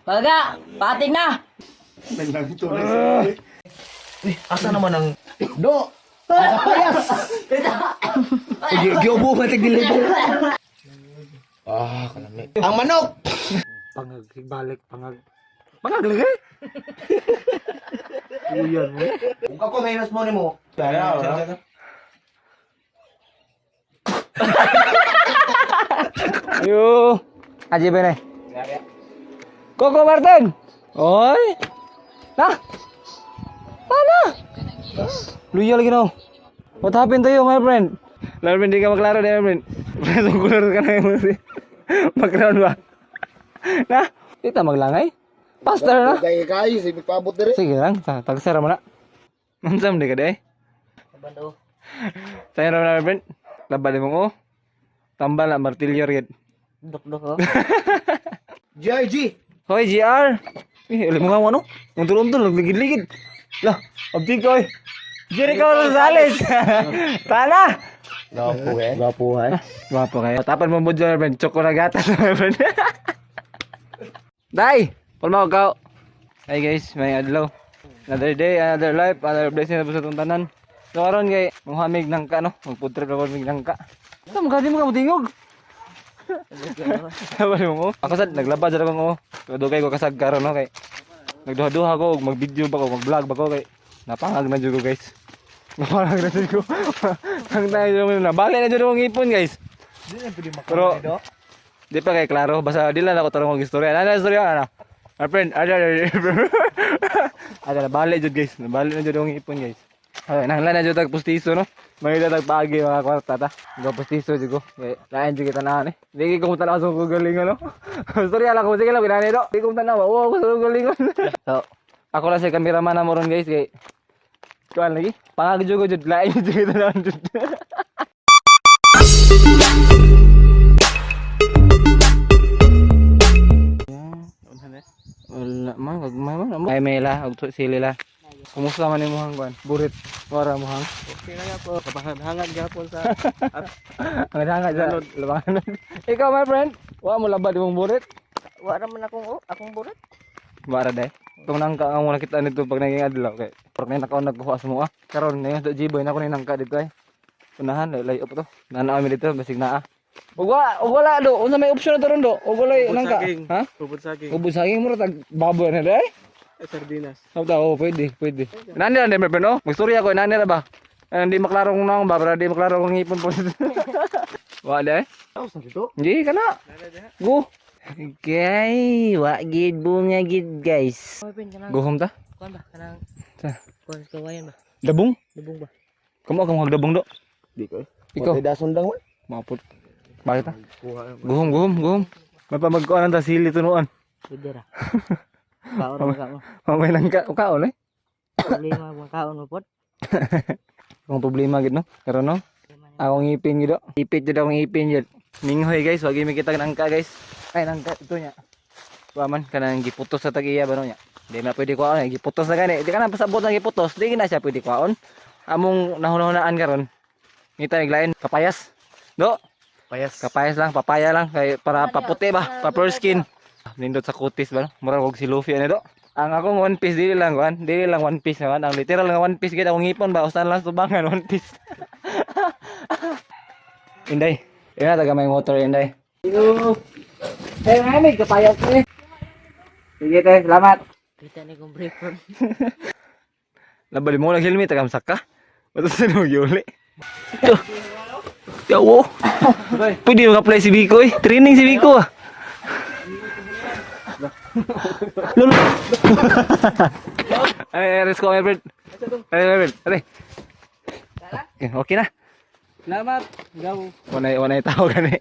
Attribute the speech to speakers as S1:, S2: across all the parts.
S1: Baga, pating na.
S2: Asa naman ang Do! Nakapayas! Giubo man tag deliver. Ah, kalami. Ang manok!
S3: Pangag, balik, pangag. Pangag lagi? Uyan mo.
S2: Kung ako minus mo nimo.
S3: Ayo. Aji bene. Coco Martin. Oy. Nah. Mana? Luya lagi no. What happened to you, my friend? Lalo hindi ka maklaro, my friend. Presong kulor ka na yung musi. Background ba? Nah, kita maglangay. Pastor na.
S2: Kay kay sige pabot dire.
S3: Sige lang, tagsara mo na. Mansam di ka di?
S1: Bando.
S3: Sa'yo na, my friend. Labal mo oh. Tambal na, martilyo rin.
S1: Dok-dok oh.
S2: GRG.
S3: Hoy, GR! Eh, alam mo nga ano? Ang tulong-tulong, ligid-ligid. Lah, abdi ko eh. Jericho Rosales! Tala!
S2: Gwapo eh. Gwapo eh.
S3: Gwapo kayo. Tapan mo mo dyan, friend. Choco na gatas, my friend. Day! Palma ko. Hi guys, may adlaw. Another day, another life, another blessing na po sa itong tanan. So karon kay muhamig ng ka no, mag-food trip na mig ng ka. Ito magkadi mo ka mutingog. Sabay mo. Ako sad naglaba jud ako oh. Dugay ko kasag karon no kay nagduha-duha ko og mag-video ba ko, mag-vlog ba ko kay napangag na jud ko guys. Napangag na jud ko. Ang tayo mo na. Bali na jud akong ipon guys. Pero di pa kay klaro basta di lang ako tarong og istorya. Ano istorya ano? My friend, ada ada. Ada bali jud guys. Bali na jud akong ipon guys. Ay, nanglan na jud tag pustiso no. May tag paagi mga kwarta ta. Go pustiso jud ko. Kay lain jud kita na eh. Di ko tanaw sa akong galingon no. Istorya lang ko sige lang binani do. Di ko tanaw. Wa ko sa akong galingon. So, ako lang si cameraman na mo ron guys kay kuan lagi. Pangag jud ko jud lain jud kita na jud. Wala man, wag man man. Ay may la, og sili la. Kumusta man imong kuan? Burit. Wara mo hang.
S4: Okay na po. Kapahangad gapon sa
S3: Hangat-hangat sa labangan. Ikaw my friend, wa mo labad imong burit.
S1: Wa ra man akong oh, akong burat.
S3: Wara day. Itong nangka ang muna kita nito pag naging adlaw kay pag na nakaon nagkuha sa mo ah. Karon na do G-boy na ko ni nangka dito ay. Unahan lay layo pa to. Nana kami dito basig naa. Ug wa ug wala do, unsa may option na to ron do? Ug walay nangka. Ha?
S4: Ubod saging.
S3: Ubod saging mo ra tag baboy na day.
S4: Eh, sardinas.
S3: Sabta, oh, pwede, pwede. Nani lang, my friend, oh. Magstorya ko, nani ra ba? Eh, hindi maklaro kung naong ba, pero hindi maklaro kung ngipon po. Wala eh. Hindi ka na. Go.
S1: Okay, wa gid bunga gid guys. My friend kanang
S3: Go home ta.
S1: kuan ba kanang
S3: Sa?
S1: kuan sa kawayan ba?
S3: Dabong.
S1: Lubong ba?
S3: Kamo ka magdabong do.
S2: Di ko eh.
S3: Ikaw.
S2: Watay dason lang man.
S3: Mapot. Bakit ta? Go home, go home, go home. May pamagkuan ta sili tunuan.
S1: Pwede ra. Kaon ra ka mo.
S3: Mamay lang ka kaon eh.
S1: Problema mo kaon mo pod.
S3: Kung problema gid no. Karon no. Akong ngipin gid do. Ipit jud akong ngipin gid. Minghoy guys, wag mi kita nangka guys. Ay nangka ito nya. Wa man kanang giputos sa tag-iya ba no nya. Di na pwede kuhaon, eh. Giputos na gani. Di ka na pasabot na giputos, di na siya pwede kuhaon. Among nahunahunaan karon. Ngita naglain kapayas. Do,
S2: Payas.
S3: kapayas lang, papaya lang kay para paputi ba, pa pearl skin. Nindot sa kutis ba no? Murag og si Luffy ani do. Ang akong one piece dili lang kuan, dili lang one piece naman. Ang literal nga one piece gid akong ngipon ba usan lang tubangan one piece. Inday, ina taga may motor Inday. Yo. Eh, may kapayas eh. Sige te, salamat.
S1: Kita ni kong break from.
S3: Labali mo lang helmet taga ka. Bato sa mo gyuli. Yawo. Pwede mo apply si Biko eh. Training si Biko ah. Lolo. Ay, ay, let's go, my friend. Ay, my friend. Ay. Okay, okay na.
S4: Salamat. Gaw.
S3: Wanay, wanay tao gani.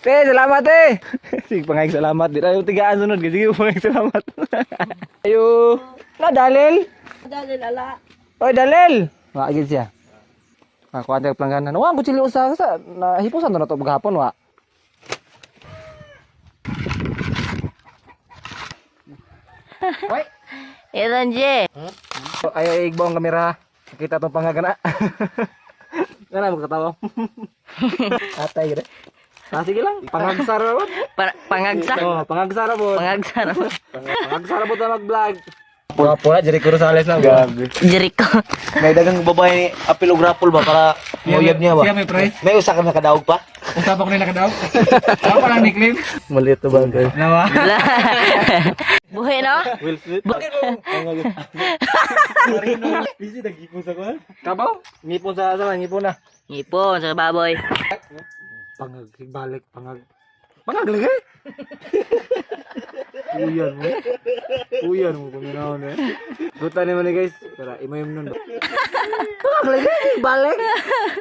S3: Te, salamat eh. Sige, pangayag salamat. Di tayo tigaan sunod. Sige, pangayag salamat. Ayo. Na, Dalil.
S1: Dalil ala.
S3: Oy, Dalil! Maagid siya. Nakuha tayo plangganan. Wa, ang kutsilyo sa sa nahipusan to na to maghapon wa. Wait.
S1: Elan je.
S3: Ay, ay, igbo ang kamera. Kita tong pangagana. Nga na magkatawa. Atay gid. Ah, sige lang. Pangagsara ba?
S1: Pangagsa.
S3: Oh, pangagsara po.
S1: Pangagsa na.
S3: Pangagsara po tayo mag-vlog. Pula-pula, Jericho Rosales na. Grabe.
S1: Jericho.
S2: May dagang babae ni Apilograpol ba para mauyab niya ba?
S3: Siya may pre.
S2: May usa ka nakadaog pa?
S3: Usap ako nila kadaw. Ako pa lang nickname.
S4: Maliit na bagay.
S3: Nawa.
S1: Buhi no?
S4: Will Smith.
S3: Kabaw? Ngipon sa asa ngipon na.
S1: Ngipon sa baboy.
S3: Pangag, balik, pangag. Pangag lagi? Uyan mo. Uyan mo kuminaon eh. Guta ni man ni guys. Para imayom nun. Pangag lagi, balik.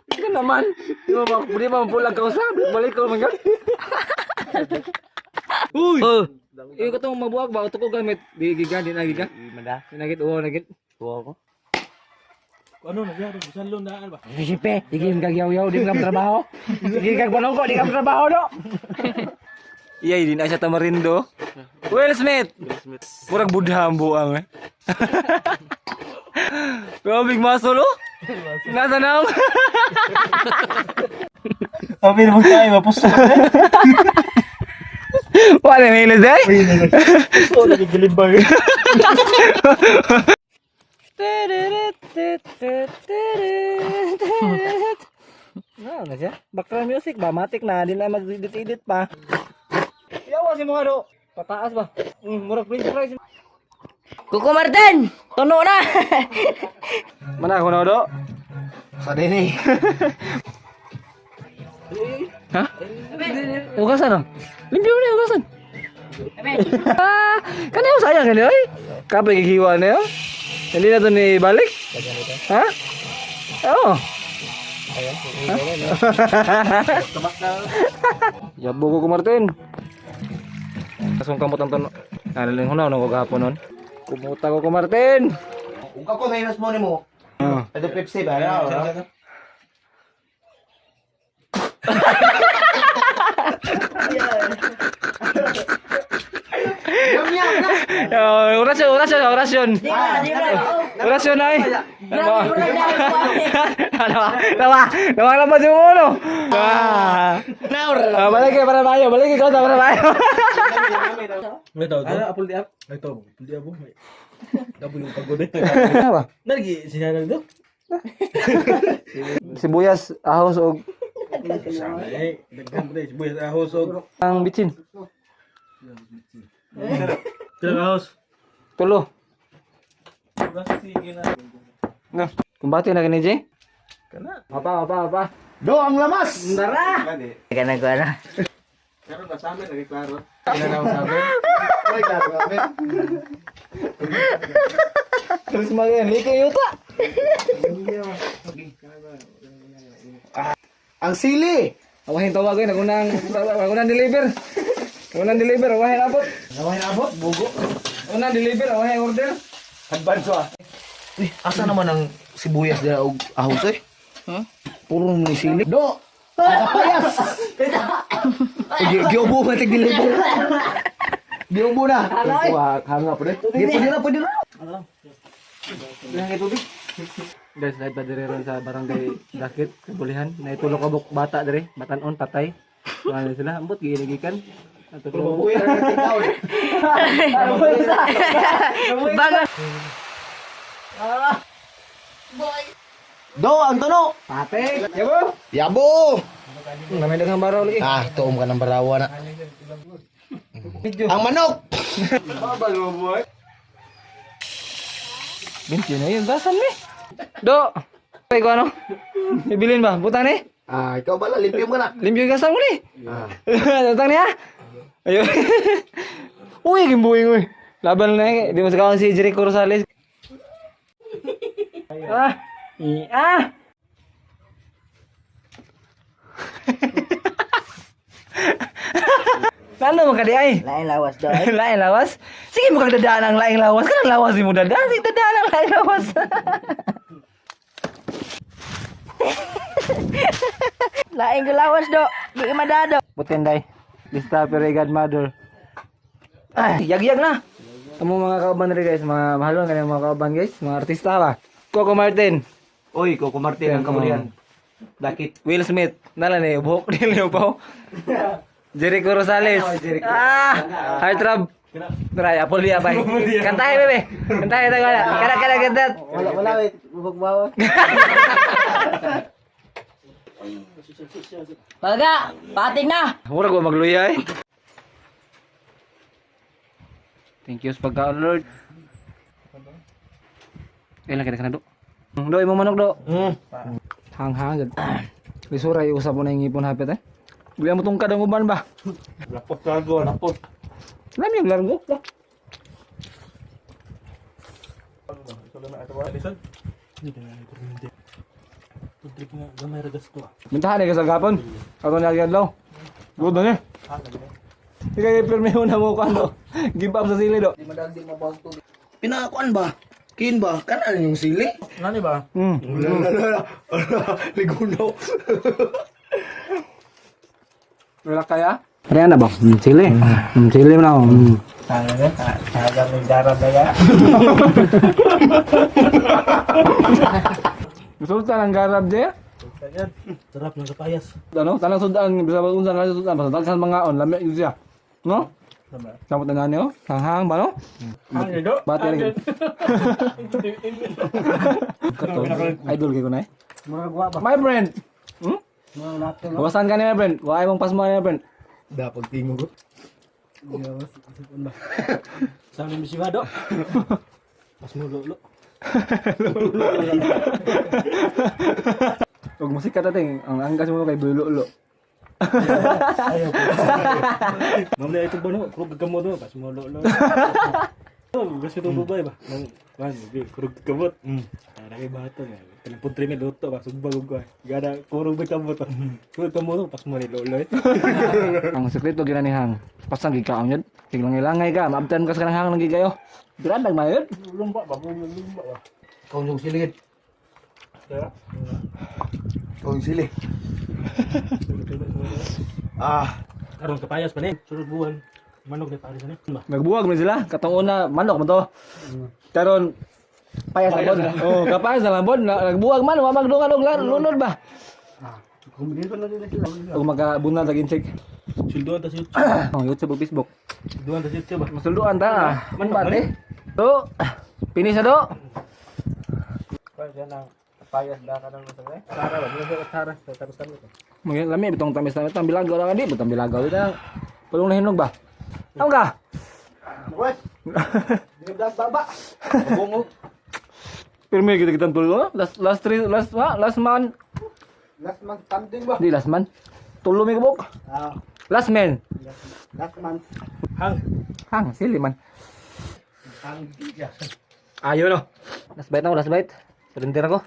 S3: Ika naman. Di ba di ba pulag ka usab? Balik ko man gud. Uy! Oh. Iyo katong mabuak ba utok ko gamit di giga di na giga.
S2: Manda.
S3: Di na gid uwo na gid.
S2: Tuwa ko.
S4: Ano na gyud busalon na ba?
S3: Siyempre, sige kag yaw-yaw di ka trabaho. Sige kag panungko di ka trabaho no. Iya, di na siya tamarindo. Will Smith. Murag Buddha ang buang eh. Pero big muscle oh. Nasa na ako?
S4: Sabi mo tayo mapuso.
S3: Wala na ilis eh.
S4: Puso lagi gilibay.
S3: No, na siya. Background music ba? Matik na. Di na mag-edit-edit pa. Yawa si mga do. Pataas ba? Murag french fries.
S1: Kuko Martin! Tuno na!
S3: Mana ako na do?
S2: Sa dinhi.
S3: Ha? Ugasan oh. Limpyo mo na ugasan. Ah, kaniyo sayang kaniyo ay. Kapag gihiwa na yo. Hindi na to ni balik. Ha? Oo. Yabo ko ko Martin. Kasong kamot ang tono. Nalaling hunaw na ko gahapon nun. Kumuta ko ko Martin.
S2: Ug ako minus mo nimo.
S3: Ah.
S2: Ado Pepsi ba? Ano?
S3: Oh, orasyon, orasyon, orasyon. Orasyon ay. Nawa, nawa, nawa lang yung ulo. Ah. Ah, balik kayo para mayo, balik kayo para mayo.
S4: May tao to. Ano apple di app? Ay to, apple di abo. Dabo yung pagod eh.
S3: Ano ba?
S4: Nalgi sinanal do.
S3: Sibuyas, ahos og
S4: Eh, daghan mo dai sibuyas ahos og.
S3: ang bitsin.
S4: Pila ahos?
S3: Tulo.
S4: Sige na.
S3: No. Kumbati na kini Jay.
S4: Kana.
S3: Apa, apa, apa.
S2: Do ang lamas.
S3: Tara.
S1: Teka na ko ano.
S4: Karon ba sa amin lagi klaro.
S2: Ay, klaro kami.
S3: Terus magan, liko yuta.
S2: Ang sili.
S3: Awahin tawag ko, nagunang, nagunang deliver. Nagunang deliver, awahin abot.
S2: Nawahin abot, bugo.
S3: Nagunang deliver, awahin order.
S2: Advance ah. Uy, asa naman ang sibuyas dira og ahos eh?
S1: Hmm?
S2: Puro ni sili. Do. Nakapayas. Uy, giubo man tig deliver. Giubo na.
S3: Hanga po
S2: Di pwede na, pwede na.
S3: Guys, live pa dire ron sa barangay Dakit, Kabulihan. Naitulog ka buk bata dire, batanon patay. Wala sila, ambot giinigikan. Natulog.
S2: Uy, tingkaw.
S1: Bago.
S2: Do, ang tono.
S3: Pate, yabo.
S2: Yabo.
S3: Namay daghang baraw lagi.
S2: Ah, tuom ka ng barawa na. Ang manok.
S3: Binti na yun, basan mi. Do. Ay ko ano? Ibilin ba? Butang ni.
S2: Ah, ikaw bala, limpyo ka na.
S3: Limpyo yung gasang mo ni. Butang niya. Ayun. Uy, gimbuing uy. Laban na eh. Di mo sa si Jericho Rosales. Ah. I ah. Lalo mo ka di ay.
S1: Lain lawas do.
S3: Laing lawas? Sige mo kag dadaan ang laing lawas. Kanang lawas mo dadaan. Sige dadaan ang laing lawas.
S1: Lain ko lawas do. Di ka madado.
S3: Butenday. Lista pero godmother. Ay, yag-yag na. Amo mga kauban rin guys, mga mahalon kanang mga kauban guys, mga artista ba. Coco Martin.
S2: Uy, Coco Martin ang kabulian. Dakit.
S3: Will Smith. Nala ni buhok ni Leo Pao. Jericho Rosales. Ah, Heartthrob. Try, Apple dia bay. Kantahe bebe. Kantahe tayo wala. Kada kada kada.
S1: Wala wala wait, bubog bawa.
S5: Baga, pating na.
S3: Mura ko magluya eh. Thank you sa pagkaon, Lord. Ilan kita kana do? Do imong manok do. Hang-hang gud. Lisura usap mo na yung ngipon hapit eh. Bilang mo tungkad ang uban ba?
S4: Lapot largo, lapot.
S3: Lami yung largo.
S4: Hindi ka na kuryente. Tudrik nga, gamay ragas ko.
S3: Mintahan eh sa gapon. Ato na adlaw. Good na ni. Ikaw pirmi na mo kano. Give up sa sili do.
S2: Pinakuan ba? Kin ba? Kanan yung sili?
S4: Nani ba?
S2: Wala, wala, wala. Ligunaw.
S3: Wala kaya? Kaya na ba? Sili. Sili mo na.
S4: Taga may darab na ya.
S3: Sultan ang garab di.
S4: Sarap ng kapayas.
S3: Ano? Tanang sudan, bisa ba unsa na sudan basta daghan mga on lami gyud siya. No? Samot na nani oh. Hanghang ba no?
S4: Ano do?
S3: Bati rin. Kato, idol kay ko na eh. My friend. Hmm? Wasan ka ni my friend. Wa mong pasmo ni my friend.
S2: Dapat tingog ko.
S4: Sa amin bisibado. Pas mo lolo.
S3: Ug musika ta ting ang anggas mo kay bulo-ulo.
S4: Ayaw ko. Mamaya ito ba no? Kurog kamot no? Pas mo lolo. Oh, gas ito babay ba? Nang kan, kurog kamot. Ara kay bato nga. Telepon trime luto ba sugbag ko. Gada kurog ba kamot. Kurog kamot pas mo ni lolo.
S3: Ang sekreto gina ni Hang. Pasang gid ka yun. Tiglang-ilangay ka, maabtan ka sa kanang hang lang kayo. Dira lang mayod.
S4: Lumba ba? Lumba ba?
S2: Ikaw yung sili. Ikaw yung sili. Ah.
S4: Karon kapayas pa ni. Sunod buwan. Manok ni pare sa ni. Ba.
S3: Nagbuwag man sila. Katong una, manok man to. Karon payas na bod. Oh, kapayas na lang bod. Nagbuwag man, wa magdungan og lunod ba. Og magabunal tag insect.
S4: Silduan ta si
S3: Oh, YouTube ug Facebook.
S4: Silduan ta si ba.
S3: Masulduan ta. Man ba te? Do. Finish na do.
S4: Tara ba? Mga tara. Tapos kami.
S3: Mga lami bitong tamis tamis tam bilagaw lang di, bitong bilagaw di ta. Pulong na hinog ba? Tama ka?
S2: Baba. Bungog.
S3: Pero may kita kitang tulo. Last last three last wa, last man.
S2: Last month something ba?
S3: Di last man. Tulo may kabuk.
S2: Ah,
S3: Last man.
S2: last month.
S4: Hang.
S3: Hang, sili man.
S2: Ang giga.
S3: Ayaw no. Last bite na ako, last bite. Surrender ako.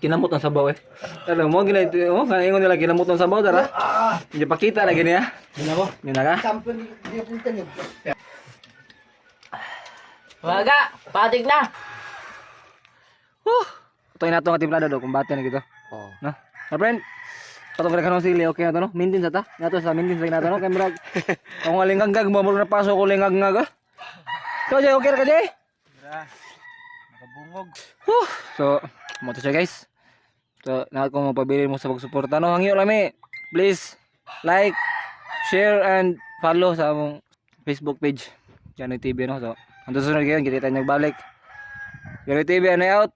S3: Kinamot ang sabaw eh. Alam mo, gina, oh, ingon nila kinamot ang sabaw, tara. Hindi pakita na gini ah.
S4: Yun ako.
S3: Yun na ka.
S2: Champion di punta niyo.
S5: Baga, pating na.
S3: Huh. Ito na ito nga timplada do, kumbate na gitu.
S1: Oh.
S3: No? My friend, patong ka ng sili, okay na to no? Maintain sa ta? Nato sa maintain sa nato no? Kay murag, ako nga lingaggag, mamuro na paso ko lingaggag ah. So, Jay, okay ra ka, Jay?
S1: Nakabungog.
S3: Whew. So, mo to siya guys. So, na ko mapabili mo sa pagsuporta no. Hangyo lami. Please like, share and follow sa among Facebook page. Janoy TV no. So, hanggang sunod kayo, kita tayo nagbalik. Janoy TV, ano out.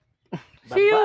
S3: See you.